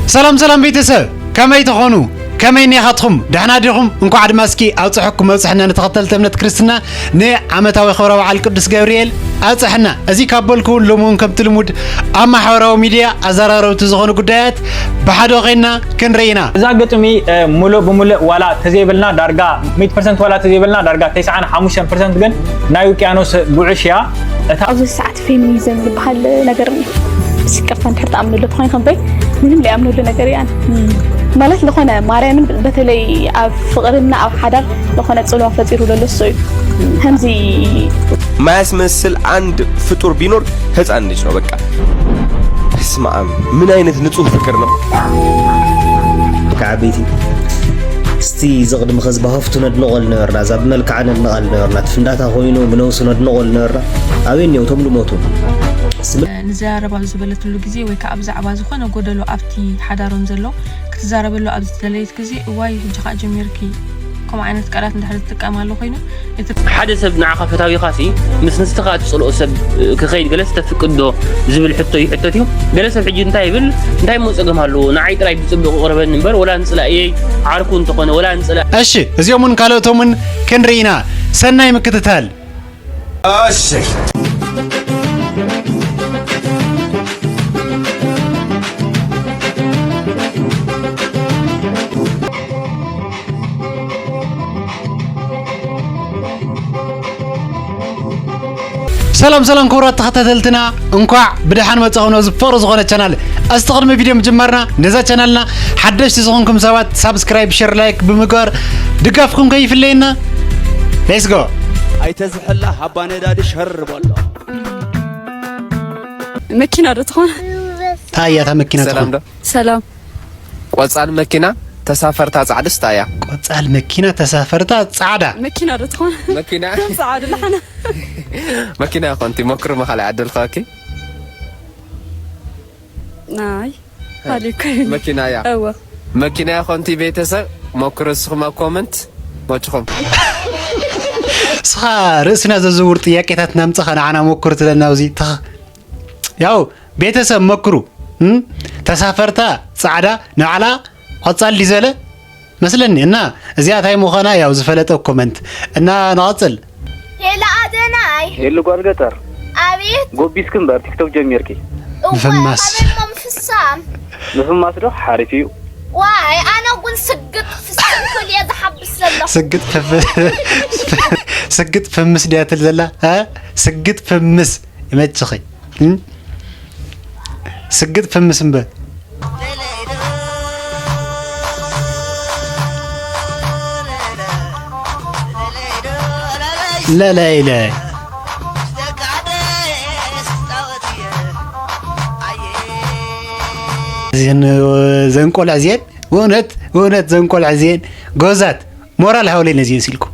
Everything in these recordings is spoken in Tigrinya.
ሰላም ሰላም ቤተሰብ፣ ከመይ ትኾኑ? ከመይ ኔኻትኹም? ደሕና ዲኹም? እንኳዕ ድማ እስኪ ኣብፀሐኩም መብፅሐና ንተኸተልቲ እምነት ክርስትና ንዓመታዊ ክብረ በዓል ቅዱስ ገብርኤል ኣብፀሐና። እዚ ካብ በልኩ እውን ሎሚ እውን ከምቲ ልሙድ ኣብ ማሕበራዊ ሚድያ ኣዘራረብቲ ዝኾኑ ጉዳያት ብሓደ ኮይና ክንርኢ ኢና። እዛ ግጥሚ፣ እ፣ ሙሉእ ብሙሉእ ዋላ ተዘይበልና ዳርጋ ሚእቲ ፐርሰንት ዋላ ተዘይበልና ዳርጋ ተስዓን ሓሙሽተን ፐርሰንት ግን ናይ ውቅያኖስ ጉዕሽ እያ። እታ ኣብዚ ሰዓት ፌሚኒዝም ዝበሃል ነገር እኒኦ። ምስ ይቅርታ እንድሕር ትኣምንሉ ተኾይንኩም በይ፣ ምንም ዘይኣምንሉ ነገር እያ። ማለት ዝኾነ ማርያምን በተለይ ኣብ ፍቅርና ኣብ ሓዳር ዝኾነ ጽልዋ ፈጢሩ ዘሎ እሱ እዩ። ከምዚ ማያስመስል አንድ ፍጡር ቢኖር ህፃን ልጅ ነው በቃ። በስመ አብ ምን አይነት ንጹህ ፍቅር ነው። ከዓበይቲ እስቲ እዚ ቅድሚ ከዚ ብሃፍቱ ነድንቆ ዝነበርና፣ እዛ ብመልክዓ ነድንቃ ዝነበርና፣ እቲ ፍንዳታ ኮይኑ ብነብሱ ነድንቆ ዝነበርና ኣበይ እኒኦ እቶም ዝሞቱ? ንዘራረባሉ ዝበለትሉ ግዜ ወይ ከዓ ብዛዕባ ዝኾነ ጎደሎ ኣብቲ ሓዳሮም ዘሎ ክትዛረበሉ ኣብ ዝደለየት ግዜ እዋይ ሕጂ ከዓ ጀሚርኪ ከምኡ ዓይነት ቃላት እንድሕር ዝጥቀማሉ ኮይኑ እቲ ሓደ ሰብ ንዓኻ ፈታዊኻሲ ምስ ንስኻ እትጸልኦ ሰብ ክኸይድ ገለስ ተፍቅድ ዶ ዝብል ሕቶ ይሕተት እዩ። ገለ ሰብ ሕጂ እንታይ ይብል እንታይ እሞ ጸገም ኣለዎ ንዓይ ጥራይ ብጽቡቕ ይቕረበኒ እምበር ወላ ንጽላእየይ ዓርኩ እንተኾነ ወላ ንጽላ እሺ እዚኦም እውን ካልኦቶም እውን ክንርኢ ኢና። ሰናይ ምክትታል። እሺ። ሰላም ሰላም ክቡራት ተኸታተልትና እንኳዕ ብደሓን መጻኹም ነዚ ፍቕሪ ዝኾነ ቻናል። እስቲ ቅድሚ ቪድዮ ምጅማርና ነዛ ቻናልና ሓደሽቲ ዝኾንኩም ሰባት ሳብስክራይብ፣ ሸር፣ ላይክ ብምግባር ድጋፍኩም ከይፍለየና። Let's go። ኣይተዝሕላ ሃባ ነዳዲ ሸር በሎ። መኪና ዶ ትኾን? ታይ እያ እታ መኪና ሰላም ትኾን? ዶ? ሰላም። ቆጻል መኪና ተሳፈርታ ጻዕድስ ታይ እያ? ቆጻል መኪና ተሳፈርታ ጻዕዳ። መኪና ዶ ትኾን? መኪና ጻዕዳ ላሕና። መኪና ይኾንቲ ሞክሪ መኻሊ ዓደልካኪ። ናይ ሃሊኮ መኪና እያ። እወ። መኪና ይኾንቲ ቤተሰብ ሞክሪ እስኹም ኣብ ኮመንት ሞችኹም። እስኻ ርእስና ዘዝውር ጥያቄታት ናምጽኻ ንዓና ሞክሩ ትለና ኣብዚ ተኽ ያው ቤተሰብ መክሩ እም? ተሳፈርታ ጻዕዳ ንባዕላ ቆጻል ድዩ ዝበለ መስለኒ እና እዚኣ ታይ ምዃና ያው ዝፈለጠ ኮመንት እና ንቐጽል ሄሎ ኣደናይ ሄሉ ጓል ገጠር ኣቤት ጎቢስኪ እምበር ቲክቶክ ጀሚርኪ እወ ምፍማስ። ኣበይ እሞ ምፍሳም ምፍማስ ዶ ሓሪፍ እዩ ዋይ ኣነ እውን ስግጥ ፍስም ክብል እየ ዝሓብስ ዘለኹ ስግጥ ፍፍ- ስግጥ ፍምስ ድያ ትል ዘላ እ? ስግጥ ፍምስ ይመችኺ እም? ስግጥ ፍምስ እምበ ለለይለ እዚን ዘንቆልዕ እዚን እውነት እውነት ዘንቆልዕ እዚን ጎዛት ሞራል ሃውለይ ነዚኤን ሲልኩም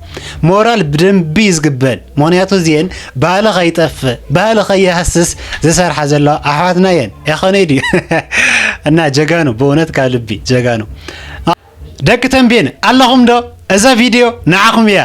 ሞራል ብደንቢ እዩ ዝግበን። ምኽንያቱ እዚኤን ባህሊ ከይጠፍእ ባህሊ ከይሃስስ ዝሰርሓ ዘለዋ ኣሕዋትና እየን። ኣይኮነይ ድዩ? እና ጀጋኑ ብእውነት ካብ ልቢ ጀጋኑ። ደቂ ተንቤን ኣለኹም ዶ? እዛ ቪድዮ ንዓኹም እያ።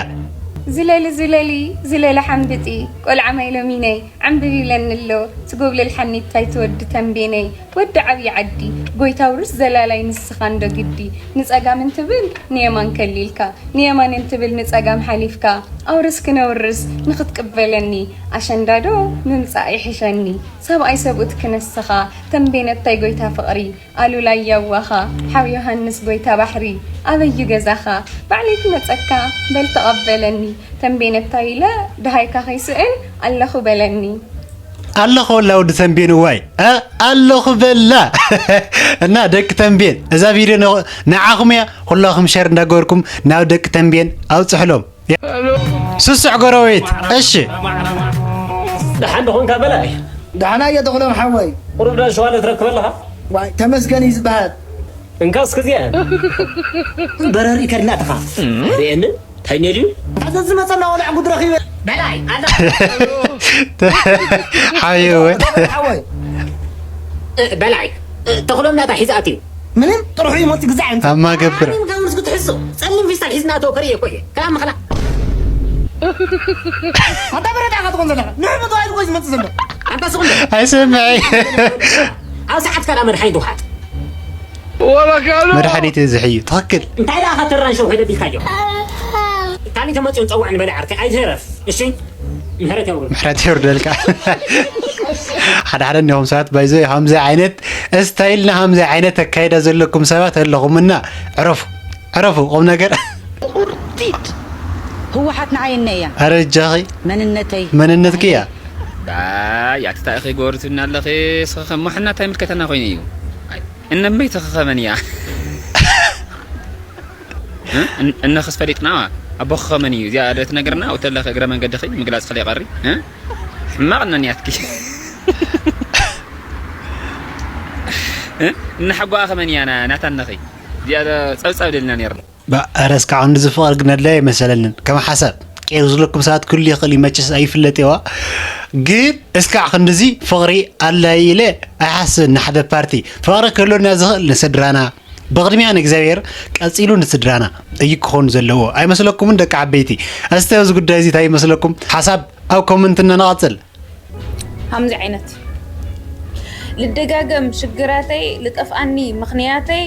ዝለሊ ዝለሊ ዝለሊ ሓምብጢ ቆልዓ ማይ ሎሚነይ ዓምብብ ኢለኒ ኣሎ ትጎብልል ሓኒታይ ትወዲ ተንቤነይ ወዲ ዓብዪ ዓዲ ጎይታ ውርስ ዘላላይ ንስኻ እንዶ ግዲ ንጸጋም እንትብል ንየማን ከሊልካ ንየማን እንትብል ንጸጋም ሓሊፍካ ኣውርስ ክነውርስ ንኽትቅበለኒ ኣሸንዳዶ ምምጻእ ይሕሸኒ ሰብኣይ ሰብኡት ክነስኻ ተንቤነታይ ጎይታ ፍቕሪ ኣሉላ የዋኻ ሓው ዮሃንስ ጎይታ ባሕሪ ኣበይ ዩ ገዛኻ ባዕለይ ክመጸካ በል ተቐበለኒ ተንቤነታይ ኢለ ደሃይካ ከይስእን ኣለኹ በለኒ። ኣለኹ በላ ወዲ ተንቤን እዋይ እ ኣለኹ በላ እና ደቂ ተንቤን እዛ ቪድዮ ንዓኹም እያ ኩላኹም ሸር እንዳገበርኩም ናብ ደቂ ተንቤን ኣብፅሕሎም ስሱዕ ጎረቤት እሺ ደሓን ዶ ኾንካ በላይ ደሓና እየ ተኽሎም ሓወይ ቁሩብ ዳ ሸዋለ ትረክብ ኣለኻ ዋይ ተመስገን እዩ ዝበሃል እንካ እስከ እዚኣ በረር ይከድና ተኻ ርእየኒ እንታይ ድዩ ኣዘ ዝመፀና ቆልዓ ጉድ ረኺበ በላይ ኣላ ሓየወ ሓወይ በላይ ተኽሎም ናታ ሒዛት እዩ ምንም ጥርሑ ይሞት ግዛዕ እንተ ኣማ ገብር ኣሚን ጋውን ዝግትሕሱ ጸሊም ፊስታል ሒዝና ተወከር እየ ኮየ ከኣ ምኽላ ኣታ በረዳ ኢኻ ትኾን ዘለኻ ንሕብቶ ኣይልኮ ዝመጽእ ዘሎ ኣንታ ስኹም ኣይሰምዐ ኣብ ሰዓት ከዳ መድሓኒት ውሓጥ መድሓኒት እዩ ዝሕዩ። ትኽክል። እንታይ ደኣ ከተራንሸው ሄደ ቢልካዮ? ካሊ ተመጽዮ ጸውዕ ንበለ ዓርከይ ኣይትህረፍ። እሺ? ምሕረት የውርድ። ምሕረት የውርደልካ። ሓደ ሓደ እንዲኹም ሰባት ባይዞ ከምዚ ዓይነት ስታይልና ከምዚ ዓይነት ኣካይዳ ዘለኩም ሰባት ኣለኹም እና ዕረፉ። ዕረፉ ቁም ነገር። ቁርጢት። ህወሓት ንዓይ እነ እያ። ኣረ እጃኺ መንነተይ። መንነትኪ እያ። ኣይ ኣትታ ኢኺ ጎርትብና ኣለኺ። ስኸ ሞሕና እንታይ ምልከተና ኮይኑ እዩ? ኣይ እነመይ ተኸኸመን እያ። እነኽስ ፈሊጥና ኣቦ ክኸመን እዩ እዚኣ ዶ ትነግርና? ወተለኸ እግረ መንገድኺ ምግላጽ ክል ይቐሪ። ሕማቕ እነንያትኪ። እናሓጓኣ ከመን እያ ናታነኺ እዚኣ ጸብጸብ ደልና ነርና። ባ ረስካ ክንዲ ዝፍቕር ግን ኣድላይ ኣይመሰለንን። ከም ሓሳብ ቄሩ ዝለኩም ሰባት ክህሉ ይኽእል እዩ፣ መቸስ ኣይፍለጥ የዋ። ግን እስካዕ ክንድዚ ፍቕሪ ኣላ ኢለ ኣይሓስብን። ንሓደ ፓርቲ ፍቕሪ ክህልወና ዝኽእል ንስድራና፣ ብቕድሚያ ንእግዚኣብሔር፣ ቀጺሉ ንስድራና እዩ ክኸውን ዘለዎ። ኣይመስለኩምን ደቂ ዓበይቲ? እስቲ ኣብዚ ጉዳይ እዚ እንታይ ይመስለኩም? ሓሳብ ኣብ ኮመንት ንቐጽል። ከምዚ ዓይነት ልደጋገም ሽግራተይ ልጠፍኣኒ ምኽንያተይ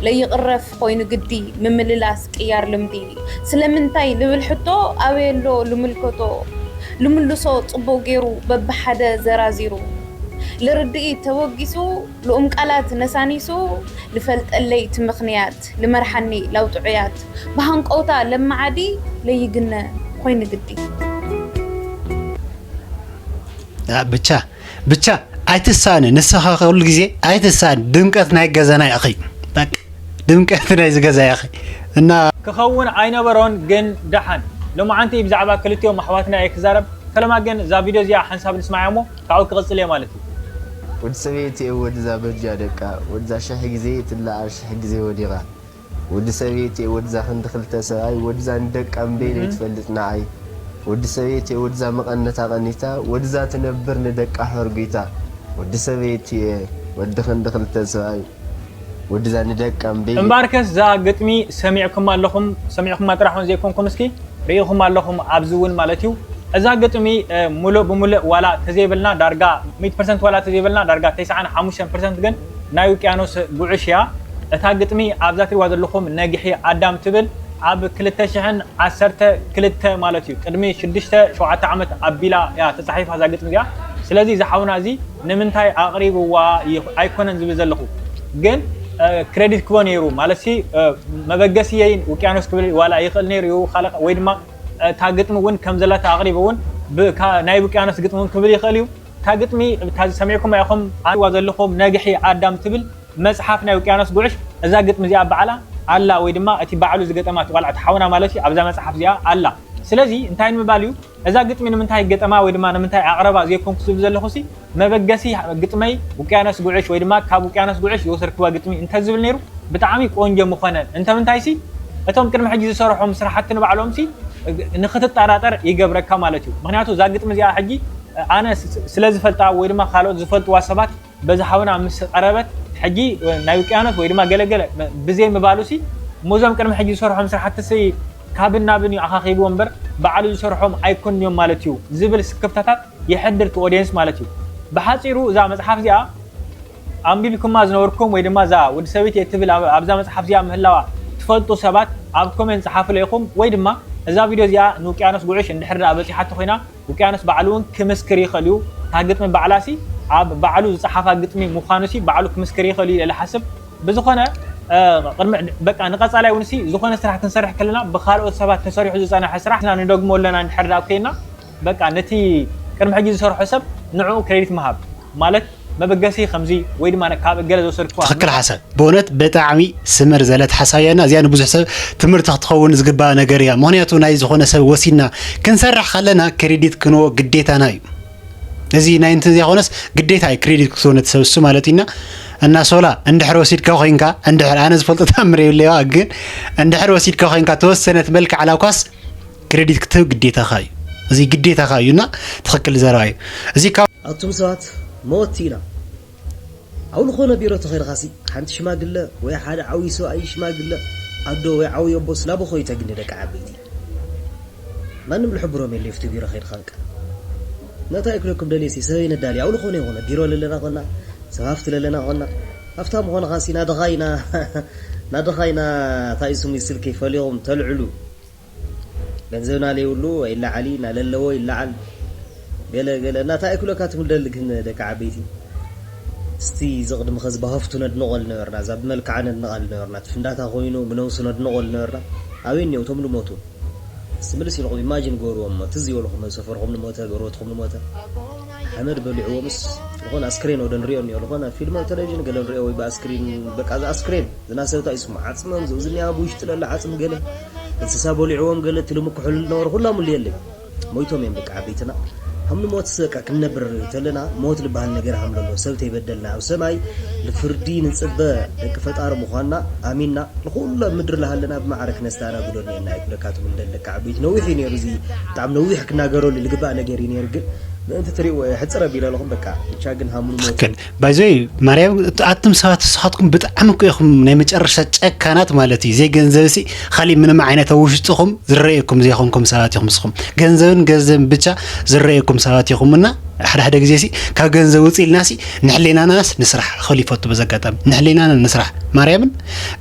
ለይቕረፍ ኮይኑ ግዲ ምምልላስ ቅያር ልምዲ ስለምንታይ ልብል ሕቶ ኣበየሎ ልምልከቶ ልምልሶ ጽቡቕ ገይሩ በብሓደ ዘራዚሩ ልርድኢት ተበጊሱ ልኡም ቃላት ነሳኒሱ ልፈልጠለይ እቲ ምኽንያት ልመርሓኒ ላውጥዑያት ብሃንቀውታ ለመዓዲ ለይግነ ኮይኑ ግዲ። ብቻ ብቻ ኣይትሳኒ ንስኻ ኩሉ ግዜ ኣይትሳኒ ድምቀት ናይ ገዛና ኢኺ በቃ ድምቀት ናይ ዝገዛ ኢኺ እና ክኸውን ኣይነበሮን ግን ደሓን ሎማዓንቲ ብዛዕባ ክልቲኦም ኣሕዋትና እየ ክዛረብ ፈለማ ግን እዛ ቪድዮ እዚኣ ሓንሳብ ንስማዓ እሞ ካብኡ ክቕጽል እየ ማለት እዩ። ወዲ ሰበይቲ እየ ወድዛ በጃ ደቃ ወድዛ ሽሕ ግዜ ትለዓል ሽሕ ግዜ ወዲቓ ወዲ ሰበይቲ እየ ወድዛ ክንዲ ክልተ ሰብኣይ ወድዛ ንደቃ እምበይነይ ትፈልጥ ንዓይ ወዲ ሰበይቲ እየ ወድዛ መቐነታ ቀኒታ ወድዛ ትነብር ንደቃ ሖርጒታ ወዲ ሰበይቲ እየ ወዲ ክንዲ ክልተ ሰብኣይ ወድዛ ንደቃ እምበይነይ እምበኣርከስ እዛ ግጥሚ ሰሚዕኩማ ኣለኹም ሰሚዕኩማ ጥራሕ እውን ዘይኮንኩም እስኪ ርኢኹም ኣለኹም ኣብዚ እውን ማለት እዩ እዛ ግጥሚ ሙሉእ ብሙሉእ ዋላ ተዘይበልና ዳርጋ ሚእቲ ፐርሰንት ዋላ ተዘይበልና ዳርጋ ተስዓን ሓሙሽተን ፐርሰንት ግን ናይ ውቅያኖስ ጉዕሽ እያ እታ ግጥሚ ኣብዛ ትሪዋ ዘለኹም ነግሒ ኣዳም ትብል ኣብ ክልተ ሽሕን ዓሰርተ ክልተ ማለት እዩ ቅድሚ ሽዱሽተ ሸውዓተ ዓመት ኣቢላ እያ ተፃሒፋ እዛ ግጥሚ እዚኣ ስለዚ እዚ ሓውና እዚ ንምንታይ ኣቕሪብዋ ኣይኮነን ዝብል ዘለኹ ግን ክሬዲት ክቦ ነይሩ ማለት ሲ መበገስየይን ውቅያኖስ ክብል ዋላ ይኽእል ነይሩ እዩ ካልእ ወይ ድማ እታ ግጥሚ እውን ከም ዘላታ ኣቕሪቡ እውን ናይ ውቅያኖስ ግጥሚ እውን ክብል ይኽእል እዩ እታ ግጥሚ እታ ዝሰሚዕኩም ኢኹም ኣዋ ዘለኹም ነግሒ ኣዳም ትብል መፅሓፍ ናይ ውቅያኖስ ጉዕሽ እዛ ግጥሚ እዚኣ በዓላ ኣላ ወይ ድማ እቲ ባዕሉ ዝገጠማ ዋላ እቲ ሓውና ማለት እዩ ኣብዛ መፅሓፍ እዚኣ ኣላ ስለዚ እንታይ ንምባል እዩ እዛ ግጥሚ ንምንታይ ገጠማ ወይ ድማ ንምንታይ ኣቕረባ ዘይኮንኩ ዝብል ዘለኹ ሲ መበገሲ ግጥመይ ውቅያኖስ ጉዕሽ ወይ ድማ ካብ ውቅያኖስ ጉዕሽ ዝወሰድክዋ ግጥሚ እንተዝብል ነይሩ ብጣዕሚ ቆንጆ ምኾነ እንተምንታይ ሲ እቶም ቅድሚ ሕጂ ዝሰርሖም ስራሕቲ ንባዕሎም ሲ ንክትጠራጠር ይገብረካ ማለት እዩ ምክንያቱ እዛ ግጥሚ እዚኣ ሕጂ ኣነ ስለ ዝፈልጣ ወይ ድማ ካልኦት ዝፈልጥዋ ሰባት በዚ ሓውና ምስ ቀረበት ሕጂ ናይ ውቅያኖስ ወይ ድማ ገለገለ ብዘይ ምባሉ ሲ እሞዞም ቅድሚ ሕጂ ዝሰርሖም ስራሕቲ ሲ ካብን ናብን እዩ ኣኻኺብዎ እምበር ባዕሉ ዝሰርሖም ኣይኮን እዮም ማለት እዩ ዝብል ስክፍታታት የሕድር ቲ ኦድየንስ ማለት እዩ። ብሓፂሩ እዛ መፅሓፍ እዚኣ ኣንቢብኩማ ዝነበርኩም ወይ ድማ እዛ ወዲ ሰበይቲ እትብል ኣብዛ መፅሓፍ እዚኣ ምህላዋ ትፈልጡ ሰባት ኣብ ኮሜንት ፀሓፉለ ኢኹም ወይ ድማ እዛ ቪድዮ እዚኣ ንውቅያኖስ ጉዕሽ እንድሕር ደኣ በፂሓቶ ኮይና ውቅያኖስ ባዕሉ እውን ክምስክር ይኽእል እዩ። እታ ግጥሚ ባዕላሲ ኣብ ባዕሉ ዝፀሓፋ ግጥሚ ምዃኑሲ ባዕሉ ክምስክር ይኽእል እዩ ኢለ ሓስብ። ብዝኾነ በቃ ንቐፃላይ እውን ሲ ዝኾነ ስራሕ ክንሰርሕ ከለና ብካልኦት ሰባት ተሰሪሑ ዝፀነሐ ስራሕ ንደግሞ ኣለና እንድሕር ደኣ ኮይና በቃ ነቲ ቅድሚ ሕጂ ዝሰርሖ ሰብ ንዕኡ ክሬዲት ምሃብ ማለት መበገሲ ከምዚ ወይ ድማ ካብ እገለ ዝወሰድክዋ ትኽክል ሓሳብ ብእውነት ብጣዕሚ ስምር ዘለት ሓሳብ እያ እና እዚኣ ንብዙሕ ሰብ ትምህርቲ ክትኸውን ዝግባእ ነገር እያ ምክንያቱ ናይ ዝኾነ ሰብ ወሲድና ክንሰርሕ ከለና ክሬዲት ክንዎ ግዴታና እዩ እዚ ናይ እንትን ዘይኮነስ ግዴታ እዩ ክሬዲት ክትህቦ ነቲ ሰብ እሱ ማለት እዩ እና እና ሶላ እንድሕር ወሲድካ ኮይንካ እንድሕር ኣነ ዝፈልጦ ተኣምር የብለይዋ ግን እንድሕር ወሲድካ ኮይንካ ተወሰነት መልክዕ ኣላኳስ ክሬዲት ክትህብ ግዴታኻ እዩ። እዚ ግዴታኻ እዩ እና ትኽክል ዘረባ እዩ። እዚ ካብ ኣቱም ሰባት መወቲ ኢና ኣብ ዝኾነ ቢሮ ተኸይድኻሲ ሓንቲ ሽማግለ ወይ ሓደ ዓብዪ ሰብኣይ ሽማግለ ኣዶ ወይ ዓብዪ ኣቦ ስላቦ ኾይተ ግን ደቂ ዓበይቲ ማንም ልሕብሮም የለ ይፍቱ ቢሮ ኸይድኻ በቃ ነታ ይክለኩም ደልየሲ ሰበይ ነዳሊ ኣብ ዝኾነ ይኾነ ቢሮ ለለና ኾና ሰባፍቲ ለለና ኾና ሃፍታም ምኾንኻሲ ናድኻ ኢና ናድኻ ኢና እንታይ እዩ ስሙ ስልኪ ፈሊኹም ተልዕሉ። ገንዘብና ለይብሉ ይለዓል ኢና፣ ለለዎ ይለዓል። ገለ ገለ እናታ ኣይኩለካ ትምደል ግን ደቂ ዓበይቲ እስቲ እዚ ቅድሚ ኸዚ ብሃፍቱ ነድንቖል ነበርና፣ እዛ ብመልክዓ ነድንቓል ነበርና፣ እቲ ፍንዳታ ኮይኑ ብነብሱ ነድንቖል ነበርና። ኣበይ እኒኦ እቶም ልሞቱ? እስቲ ምልስ ኢልኹም ኢማጂን ገበርዎም እሞ፣ ትዝ ይበልኹም ኣብ ሰፈርኹም ልሞተ፣ ገርወትኹም ልሞተ፣ ሓመድ በሊዕዎምስ ዝኾነ ኣስክሬን ወደ ንሪኦ እኒኦ፣ ዝኾነ ፊልም ኣብ ቴሌቪዥን ገለ ንሪኦ ወይ ብኣስክሪን፣ በቃ እዚ ኣስክሬን ዝናሰብታ ይስሙ ዓፅሞም ዝብዝኒያ ብውሽጢ ለለ ዓፅሚ ገለ እንስሳ በሊዕዎም ገለ ትልም ክሕሉ ዝነበሩ ኩላም ሉ የለይ ሞይቶም እዮም በቃ ዓበይትና። ከም ንሞት በቃ ክንነብር ተለና ሞት ዝበሃል ነገር ሃምለሎ ሰብ ተይበደልና ኣብ ሰማይ ንፍርዲ ንፅበ ደቂ ፈጣሪ ምዃንና ኣሚንና ንኹሉ ኣብ ምድሪ ለሃለና ብማዕረ ክነስተኣናግዶ እኒአና ይብለካ ትምልደል ደቂ ዓበይቲ ነዊሕ እዩ ነይሩ እዚ ብጣዕሚ ነዊሕ ክናገረሉ ልግባእ ነገር እዩ ነይሩ ግን ምእንቲ ትሪእዎ እየ ሕፅር ኣቢለ ኣለኹም በቃ ብቻ ግን ሃምሉ ሞት ትክክል ባይዘይ ማርያም ኣቱም ሰባት ንስኻትኩም ብጣዕሚ እኮ ኢኹም ናይ መጨረሻ ጨካናት ማለት እዩ ዘይገንዘብ ሲ ካሊእ ምንም ዓይነት ኣብ ውሽጥኹም ዝረእየኩም ዘይኮንኩም ሰባት ኢኹም ንስኹም ገንዘብን ገንዘብን ብቻ ዝረእየኩም ሰባት ኢኹም እና ሓደ ሓደ ግዜ ሲ ካብ ገንዘብ ውፅእ ኢልና ሲ ንሕሌናናስ ንስራሕ ክብል ይፈቱ በዚ ኣጋጣሚ ንሕሌናና ንስራሕ ማርያምን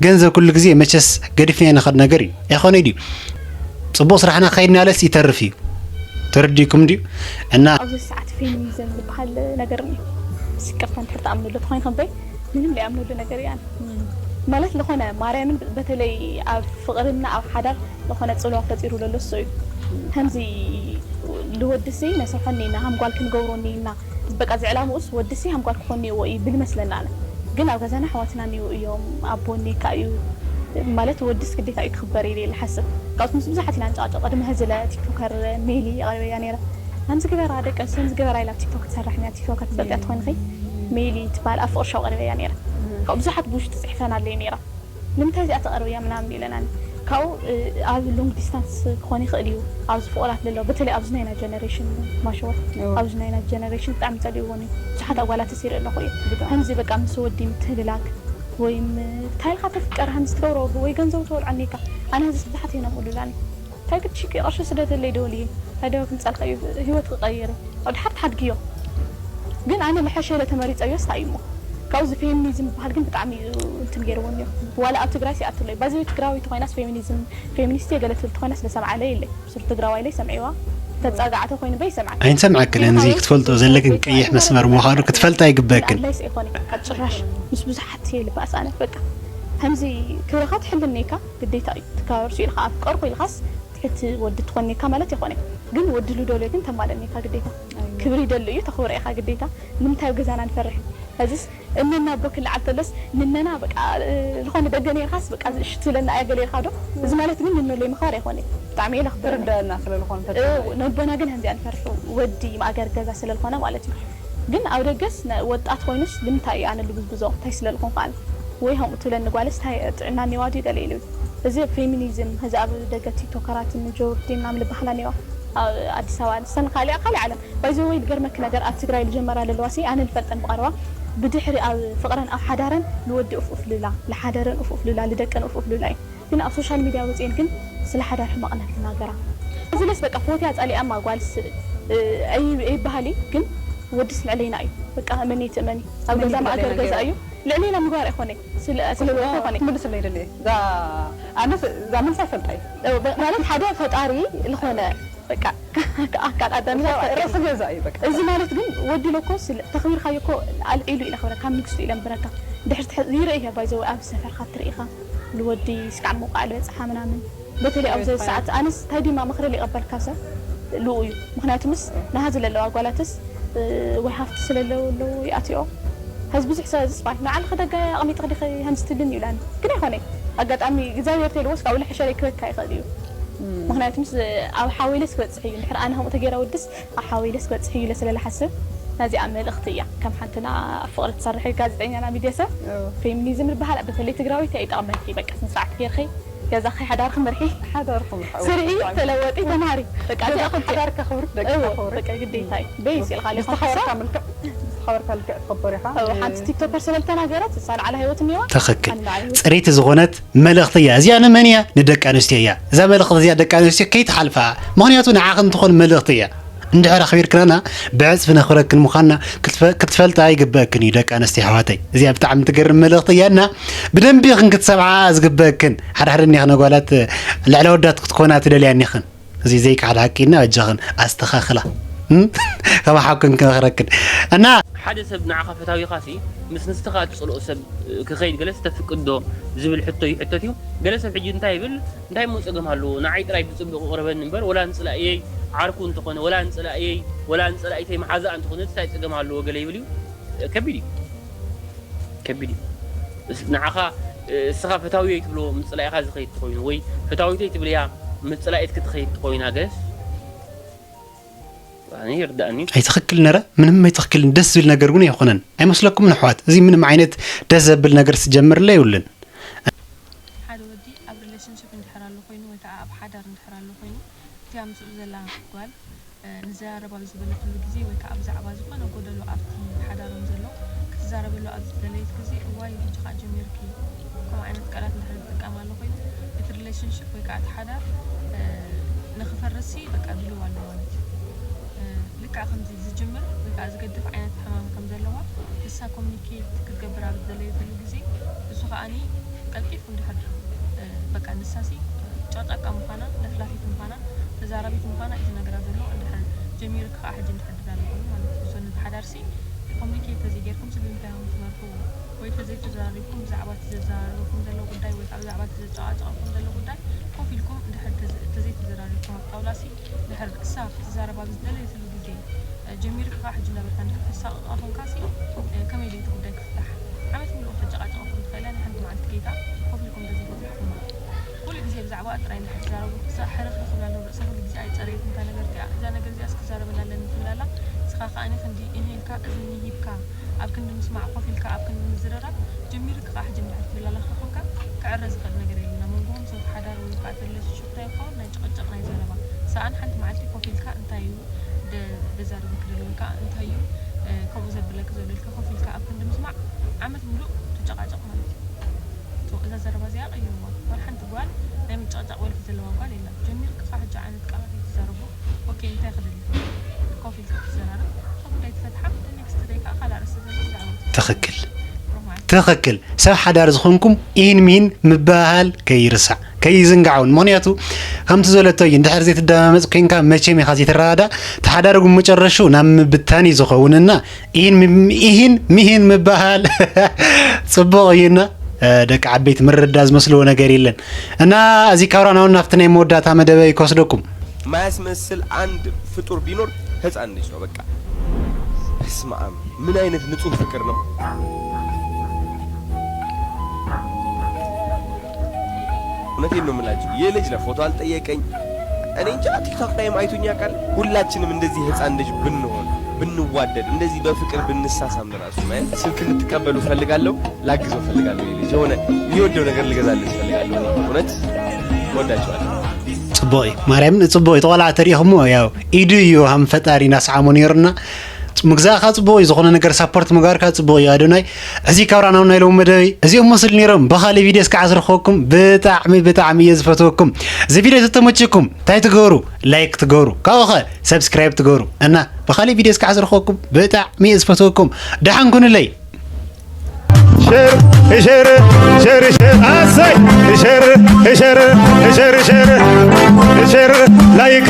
ገንዘብ ኩሉ ግዜ መቸስ ገዲፍና ንኸድ ነገር እዩ ኣይኾነ ድዩ ፅቡቅ ስራሕና ከይድናለስ ይተርፍ እዩ ተረዲእኩም ድዩ እና ኣብዚ ሰዓት ፌሚኒዝም ዝበሃል ነገር እኒኦ ይቅርታ እንድሕር ትኣምንሉ ተኮይንኩም በይ ምንም ለይኣምንሉ ነገር እያ ማለት ለኾነ ማርያምን በተለይ ኣብ ፍቅርና ኣብ ሓዳር ለኾነ ፅልዋ ፈጢሩ ለሎ እሱ እዩ ከምዚ ልወድሲ ነስርሖ እኒና ሃምጓል ክንገብሮ እኒና በቃ ዝዕላምኡስ ወድሲ ሃምጓል ክኾን እኒዎ እዩ ብል መስለና ኣነ ግን ኣብ ገዛና ኣሕዋትና እኒው እዮም ኣቦ እኒካ እዩ ማለት ወድስ ግዴታ እዩ ክኽበር ኢለ ኢለ ሓስብ ካብቲ ምስ ብዙሓት ኢና ንጨቃጨቅ ቅድሚ ሕዚ ለ ቲክቶከር ሜሊ ኣቅሪበያ ነይረ ከምዚ ግበራ ደቂ ኣንስትዮ ከምዚ ግበራ ኢላ ቲክቶክ ትሰርሕ እኒያ ቲክቶከር ትፈልጥያ ትኾንኺ ሜሊ ትበሃል ኣብ ፍቅሪ ሾው ቀሪበያ ነይረ ካብ ብዙሓት ብውሽጢ ፅሒፈን ኣለይ ነይራ ንምንታይ እዚኣ ተቐርብያ ምናምን ኢለናኒ ካብኡ ኣብ ሎንግ ዲስታንስ ክኾን ይኽእል እዩ ኣብዚ ፍቑራት ለለዋ በተለይ ኣብዚ ናይና ጀነሬሽን ማሸወት ኣብዚ ናይና ጀነሬሽን ብጣዕሚ ጸሊእዎን እዩ ብዙሓት ኣጓላትስ ይርኢ ኣለኹ እየ ከምዚ በቃ ምስ ወዲ ምትህልላክ ወይ እንታይ ኢልካ ተፍቀር ሃምዚ ትገብሮ ወይ ገንዘቡ ተወልዖ ኔካ ኣነ ህዚ ብዙሓት እዮም ኣምኡሉላኒ እንታይ ግዲ ሽቂ ቅርሺ ስደተለይ ደውልዪ እንታይ ደወ ክምጻልካ እዩ ህይወት ክቀይር እዩ ኣብ ድሓር ትሓድግዮ ግን ኣነ ልሐሸ ኢለ ተመሪጸዮ ስታይ እሞ ካብዚ ፌሚኒዝም ዝበሃል ግን ብጣዕሚ እዩ እንትን ገይርዎ እኒኦ ዋላ ኣብ ትግራይ ሲኣትሎ እዩ ባዚ ትግራዊት ኮይናስ ፌሚኒዝም ፌሚኒስት እየ ገለ ትብል ተኮይናስ ለሰምዓለ የለይ ስር ትግራዋይ ለይ ሰምዒዋ ተጻጋዕተ ኮይኑ በይ ሰምዓ ኣይንሰምዓክን እንዚ ክትፈልጦ ዘለክን ቀይሕ መስመር ምዃኑ ክትፈልጣ ይግበክን ኣለይስ ኣይኮነ ካብ ጭራሽ ምስ ብዙሓት እየ ልባእስ ኣነ በቃ ከምዚ ክብርኻ ትሕልነካ ግዴታ እዩ ትከባበር ኢልካ ኣፍቀርኩ ኢልካስ ትሕቲ ወዲ ትኾኒካ ማለት ይኾነ ግን ወዲ ልደልዮ ግን ተማለኒካ ግዴታ ክብሪ ይደሊ እዩ ተኽብሮ ኢኻ ግዴታ ንምንታይ ኣብ ገዛና ንፈርሕ ሕዚስ እነና ኣቦ ክልዓል ተሎስ ንነና በቃ ዝኾነ ደገ ነርካስ በቃ ዝእሽቱ ለና ኣያ ገለ ኢልካ ዶ እዚ ማለት ግን ንነሎ ምኽባር ኣይኮነ ብጣዕሚ እየ ለኽብር ርዳና ስለ ዝኾነ ነቦና ግን ከምዚኣ ንፈርሑ ወዲ ማእገር ገዛ ስለ ዝኾነ ማለት እዩ ግን ኣብ ደገስ ወጣት ኮይኑስ ንምንታይ እዩ ኣነ ልብዝብዞ እንታይ ስለ ዝኾንኩ ኣነ ወይ ከምኡ ትብለኒ ጓልስ እንታይ ጥዕና እኒዋ ድዩ ገለ ኢሉ እዚ ፌሚኒዝም እዚ ኣብ ደገ ቲክቶከራትን ጆርዲ ምናምን ልበሃላ እኒዋ ኣብ ኣዲስ ኣበባ ንሰን ካሊኣ ካሊእ ዓለም ባይዘ ወይ ዝገርመኪ ነገር ኣብ ትግራይ ዝጀመራ ዘለዋ ሲ ኣነ ዝፈልጠን ብቐረባ ብድሕሪ ኣብ ፍቕረን ኣብ ሓዳረን ንወዲ ኡፍ ኡፍ ልላ ልሓደረን ኡፍ ኡፍ ልላ ልደቀን ኡፍ ኡፍ ልላ እዩ ግን ኣብ ሶሻል ሚድያ ወፅኤን ግን ስለ ሓዳር ሕማቕ ነገር ትናገራ እዚለስ በቃ ፎትያ ፃሊኣማ ጓልስ ኣይበሃል እዩ ግን ወድስ ልዕለይና እዩ በቃ እመኒ ትእመኒ ኣብ ገዛ ማእገር ገዛ እዩ ልዕለይና ምግባር ኣይኮነ ስለዝኾነ ትምልስለይ ደለ ኣነስ እዛ መልሳ ይፈልጣ እዩ ማለት ሓደ ፈጣሪ ዝኾነ በቃ ኣጋጣሚ ርእሲ ገዛ እዩ በቃ እዚ ማለት ግን ወዲ ለኮ ተኽቢርካዮ እኮ ኣልዒሉ ኢለ ክብረካ ካብ ንግስቱ ኢለ ንብረካ ድሕር ይርኢ እያ ባይዘው ኣብ ሰፈርካ ትርኢኻ ንወዲ ስካዕ መውቃዕ ዝበፅሓ ምናምን በተለይ ኣብዚ ሰዓት ኣነስ እንታይ ዲማ ምኽሪ ሊቐበልካ ሰብ ልኡ እዩ ምክንያቱ ምስ ናሃዚ ለለዋ ጓላትስ ወይ ሃፍቲ ስለለዎ ኣለዎ ይኣትኦ ሀዚ ብዙሕ ሰብ ዝስፋል ንዓልኺ ደጋ ኣቕሚጥኺ ዲኺ ሀምዚ ትልኒ ይብላኒ ግን ኣይኮነ ኣጋጣሚ እግዚኣብሔር ተልዎስ ካብኡ ልሕሸለይ ክበካ ይኽእል እዩ ምክንያቱ ምስ ኣብ ሓወይለስ ክበፅሕ እዩ እንድሕር ኣነ ከምኡ ተገይረ ወድስ ኣብ ሓወይለስ ክበፅሕ እዩ ኢለ ስለልሓስብ ናዚኣ መልእኽቲ እያ ከም ሓንትና ኣብ ፍቕሪ ትሰርሒ ጋዜጠኛና ሚድያ ሰብ ፌሚኒዝም ዝበሃል በተለይ ትግራዊት ኣይጠቕመኪ በቃ ስነ ስርዓት ገይርኺ ገዛኺ ሓዳርኺ ምርሒ ሓዳርኩም ስርሒ ተለወጢ ተምሃሪ በቃ እዚኣ ክልተ ሓዳር ከኽብር ደቂ ከኽብር በቃ ግዴታ እዩ በይስ ኢልካ ሊኻ ዝተኸበርካ ምልክዕ ዝተኸበርካ ልክዕ ትኸበር ኢኻ ሓንቲ ቲክቶከር ስለልተናገረት እሳ ንዓላ ህይወት እኒዋ ትኽክል ፅሬቲ ዝኾነት መልእኽቲ እያ እዚኣ ንመን እያ ንደቂ ኣንስትዮ እያ እዛ መልእኽቲ እዚኣ ደቂ ኣንስትዮ ከይትሓልፋ ምኽንያቱ ንዓኽን ትኾን መልእኽቲ እያ እንድሕር ኣኽቢርክናና ብዕጽፊ ነኽብረክን ምዃንና ክትፈ-፣ ክትፈልጣ ይግበእክን እዩ ደቂ ኣንስትዮ ኣሕዋተይ። እዚኣ ብጣዕሚ ትገርም መልእኽቲ እያ እና ብደንቢ ኢኽን ክትሰምዓ ዝግበእክን። ሓደ ሓደ እኒኽን ኣጓላት ልዕሊ ኣወዳት ክትኮና ትደልያ እኒኽን። እዚ ዘይከሓድ ሓቂ እና በጃኽን ኣስተኻኽላ። እም? ከማሓኩን ክመኽረክን። እና ሓደ ሰብ ንዓኻ ፈታዊኻሲ ምስ ንስኻ ትጸልኦ ሰብ ክኸይድ ገለስ ተፍቅዶ ዝብል ሕቶ ይሕተት እዩ። ገለ ሰብ ሕጂ እንታይ ይብል? እንታይ እሞ ጸገም ኣለዎ? ንዓይ ጥራይ ብጽቡቕ ይቕረበኒ እምበር፣ ወላ ንጽላእየይ ዓርኩ እንተኾነ፣ ወላ ንጽላእየይ፣ ወላ ንጸላኢተይ መሓዛኣ እንተኾነት እንታይ ጸገም ኣለዎ? ገለ ይብል እዩ። ከቢድ እዩ። ከቢድ እዩ። እስ-፣ ንዓኻ፣ እ፣ እስኻ ፈታዊየይ ትብሎ ምጽላኢኻ ዝኸይድ ተኾይኑ፣ ወይ ፈታዊተይ ትብልያ ምጽላኢትኪ ትኸይድ ተኾይና ገስ፣ ኣነ ይርዳእኒ። ኣይትኽክል ነረ፣ ምንም ኣይትኽክልን። ደስ ዝብል ነገር እውን ኣይኾነን። ኣይመስለኩምን ኣሕዋት? እዚ ምንም ዓይነት ደስ ዘብል ነገር ዝጀምርለ የብሉን። ሓደ ወዲ ኣብ ሪሌሽንሽፕ እንድሕር ኣሎ ኮይኑ ወይ ከዓ ኣብ ሓዳር እንድሕር ኣሎ ኮይኑ፣ እቲኣ ምስኡ ዘላ ጓል፣ እ፣ ንዘራረብ ኣብ ዝበለትሉ ግዜ ወይ ከዓ ብዛዕባ ዝኾነ ጎደሎ ኣብቲ ሓዳሮም ዘሎ ክትዛረበሉ ኣብ ዝደለየት ግዜ፣ እዋይ፣ ሕጂ ከዓ ጀሚርኪ፣ ከምኡ ዓይነት ቃላት እንድሕር ትጥቀም ኣሎ ኮይኑ፣ እቲ ሪሌሽንሽፕ ወይ ከዓ እቲ ሓዳር፣ እ፣ ንኽፈርስሲ በቃ ድልዋ ኣሎ ማለት እዩ። እ፣ ልክዕ ከምዚ ዝጅምር ወይ ከዓ ዝገድፍ ዓይነት ሕማም ከም ዘለዋ ንሳ ኮሚኒኬት ክትገብር ኣብ ዝደለየትሉ ግዜ፣ እሱ ከዓኒ ቀልጢፉ እንድሕር፣ እ፣ በቃ ንሳሲ ጨቅጫቃ ምዃና፣ ለፍላፊት ምዃና፣ ተዛራቢት ምዃና እዩ ዝነግራ ዘሎ። እንድሕር ጀሚርኪ ከዓ ሕጂ እንድሕር ድዳለ ኮይኑ ማለት እዩ። እዞ ነቲ ሓዳርሲ ኮሚኒኬት ተዘይጌርኩም ስለ ምንታይ ኢኹም ትመርሕዎ? ወይ ተዘይተዘራሪብኩም ብዛዕባ እቲ ዘዘራርበኩም ዘሎ ጉዳይ ወይ ከዓ ብዛዕባ እቲ ዘጨቃጨቀኩም ዘሎ ጉዳይ ኮፍ ኢልኩም እንድሕር ተዘ-፣ ተዘይተዘራሪብኩም ኣብ ጣውላሲ ድሕር እሳ ክትዛረብ ኣብ ዝደለየትሉ ግዜ፣ እ፣ ጀሚርካ ከዓ ሕጂ እናበልካ እንድሕር ተሳቕቃ ኮንካሲ፣ እ፣ ከመይ ኢሉ እቲ ጉዳይ ክፍታሕ? ዓመት ሙሉእ ክትጨቃጨቀኩም ትኽእል እያ፣ ንሓንቲ መዓልቲ ከይታ ኮፍ ኢልኩም እንተዘይፈቲሕኩማ። ኩሉ ግዜ ብዛዕባኣ ጥራይ እንድሕር ትዛረቡ፣ እሳ ሕርኽርኽ ብላ ኣሎ ርእሳ ኩሉ ግዜ ኣይጸረየትን እታ ነገር እቲኣ። እዛ ነገር እዚኣስ ክዛረበላ ኣለኒ ትብል ኣላ። ንስኻ ከኣ ክንዲ እህ ኢልካ እዝኒ ሂብካ ኣብ ክንዲ ምስማዕ ኮፍ ኢልካ ኣብ ክንዲ ምዝርራብ ጀሚርካ ከዓ ሕጂ እንድሕር ትብል ኣለኻ ኮንካ ክዕረ ዝኽእል ነገር የለን። ኣብ መንጎኹም ሰብ ሓዳር ወይ ከዓ እቲ ሪሌሽንሽፕ እንታይ ይኸውን ናይ ጭቕጭቕ ናይ ዘረባ ሰኣን ሓንቲ መዓልቲ ኮፍ ኢልካ እንታይ እዩ ደ-፣ ደዛርበኪ ዘሎ ወይ ከዓ እንታይ እዩ፣ እ፣ ከምኡ ዘብለኪ ዘሎ ኢልካ ኮፍ ኢልካ ኣብ ክንዲ ምስማዕ ዓመት ሙሉእ ትጨቃጨቕ ማለት እዩ። ሶ እዛ ዘረባ እዚኣ ቀይርዋ። ዋላ ሓንቲ ጓል ናይ ምጭቕጫቕ ወልፊ ዘለዋ ጓል የላን። ጀሚርካ ከዓ ሕጂ ዓይነት ቃላት ኣይትዛረቡ። ኦኬ፣ እንታይ ክደሊ? ኮፍ ኢልካ ትዘራረብ። እታ ጉዳይ ትፈትሓ። The next day ከዓ ካልእ ኣርእስቲ ዘለዎ ብዛዕባ ትዛረብ። ትኽክል። ሮማንስ። ትኽክል። ሰብ ሓዳር ዝኾንኩም ኢሂን ሚሂን ምብህሃል ከይርሳዕ፣ ከይዝንጋዕ እውን። ምኽንያቱ ከምቲ ዝበለቶ እዩ፣ እንድሕር ዘይትደማመጽ ኮይንካ መቸም ኢኻ ዘይትረዳዳእ። እቲ ሓዳር እውን መጨረሽኡ ናብ ምብታን እዩ ዝኸውን እና ኢሂን ም-፣ ኢሂን ሚሂን ምብሃል ጽቡቕ እዩ እና፣ እ፣ ደቂ ዓበይቲ ምርዳእ ዝመስልዎ ነገር የለን። እና እዚ ካብራ ናውን ናብቲ ናይ መወዳእታ መደበይ ክወስደኩም። ማያስመስል አንድ ፍጡር ቢኖር ህፃን ልጅ ነው። በቃ በስመ አብ፣ ምን አይነት ንጹህ ፍቅር ነው? እውነቴን ነው የምላችሁ። ይህ ልጅ ለፎቶ አልጠየቀኝ። እኔ እንጃ ቲክቶክ ላይም አይቶኝ ያውቃል። ሁላችንም እንደዚህ ህፃን ልጅ ብንሆን፣ ብንዋደድ፣ እንደዚህ በፍቅር ብንሳሳም ለራሱ ማለት ስልክ ልትቀበሉ ፈልጋለሁ፣ ላግዘው ፈልጋለሁ። ይህ ልጅ የሆነ የሚወደው ነገር ልገዛለት ፈልጋለሁ። እውነት ወዳችኋለሁ። ጽቡቕ እዩ። ማርያምን ጽቡቕ እዩ። ተቆልዓ ተሪኢኹሞ ያው ኢዱ እዩ ሃም ፈጣሪ እናሰዓሞ ነይሩና። ምግዛእካ ጽቡቕ እዩ፣ ዝኾነ ነገር ሳፖርት ምግባርካ ጽቡቕ እዩ ኣዶናይ። እዚ ካብ ራናው ናይ ሎሚ መደበይ እዚኦም መስል ነይሮም። ብኻልእ ቪድዮ እስከ ዓስርኸኩም ብጣዕሚ ብጣዕሚ እየ ዝፈትወኩም። እዚ ቪድዮ ተተመችኩም እንታይ ትገብሩ? ላይክ ትገብሩ፣ ካብኡ ኸ ሰብስክራይብ ትገብሩ እና ብኻልእ ቪድዮ እስከ ዓስርኸኩም ብጣዕሚ እየ ዝፈትወኩም። ደሓን ኩኑለይ። ሸር ሸር ሸር ሸር ኣሰይ ሸር ሸር ሸር ሸር ሸር ላይክ